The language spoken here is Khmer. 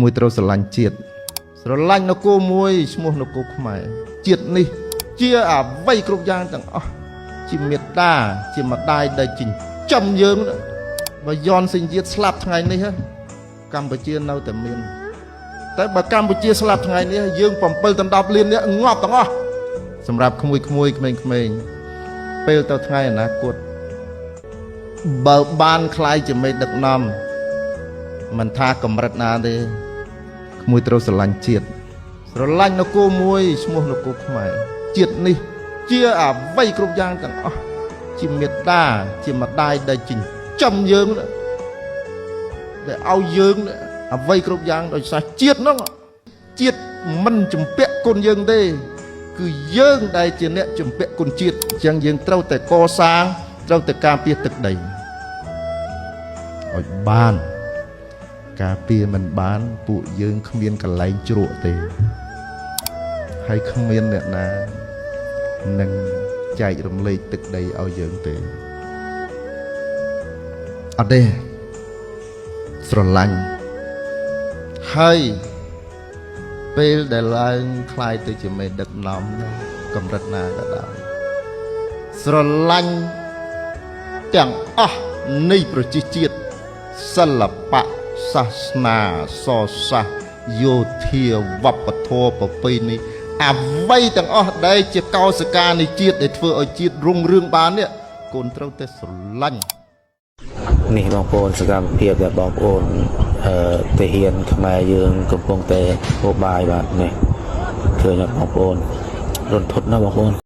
មួយត្រូវស្រឡាញ់ជាតិស្រឡាញ់នគរមួយឈ្មោះនគរខ្មែរជាតិនេះជាអ្វីគ្រប់យ៉ាងទាំងអស់ជាមេត្តាជាម្ដាយដែលចិញ្ចឹមយើងបើយន់សិញជាតិស្លាប់ថ្ងៃនេះហ៎កម្ពុជានៅតែមានតែបើកម្ពុជាស្លាប់ថ្ងៃនេះយើង7ដល់10លាននេះងាប់ទាំងអស់សម្រាប់ក្មួយក្មួយក្មេងក្មេងៗពេលទៅថ្ងៃអនាគតបើបានខ្លាយជាមេដឹកនាំមិនថាកម្រិតណាទេក្មួយត្រូវស្រឡាញ់ជាតិស្រឡាញ់នគរមួយឈ្មោះនគរខ្មែរជាតិនេះជាអ្វីគ្រប់យ៉ាងទាំងអស់ជាមេត្តាជាម្ដាយដែលចិញ្ចឹមយើងដែលឲ្យយើងអ្វីគ្រប់យ៉ាងដោយសារជាតិហ្នឹងជាតិមិនជំពាក់គុណយើងទេគឺយើងដែលជាអ្នកជំពាក់គុណជាតិអញ្ចឹងយើងត្រូវតែកសាងត្រូវតែការពារទឹកដីឲ្យបានការពារមិនបានពួកយើងគ្មានកន្លែងជ្រក់ទេហើយគ្មានអ្នកណានឹងចែករំលែកទឹកដីឲ្យយើងទេអត់ទេស្រឡាញ់ហើយពេលដែលឡើងខ្លាយទៅជាមេដឹកនាំកម្រិតណាក៏ដោយស្រឡាញ់ទាំងអស់នៃប្រជាជាតិសិល្បៈសាសនាសរសាសយោធាវប្បធម៌ប្រពៃណីអ្វីទាំងអស់ដែលជាកោសិកានៃជាតិដែលធ្វើឲ្យជាតិរុងរឿងបាននេះកូនត្រូវតែស្រឡាញ់ នេះបងប្អូនសកម្មភាពដែលបងប្អូនអឺទាហានខ្មែរយើងកំពុងតែហូបបាយបាទនេះឃើញអត់បងប្អូនរន្ធត់ណាស់បងប្អូន។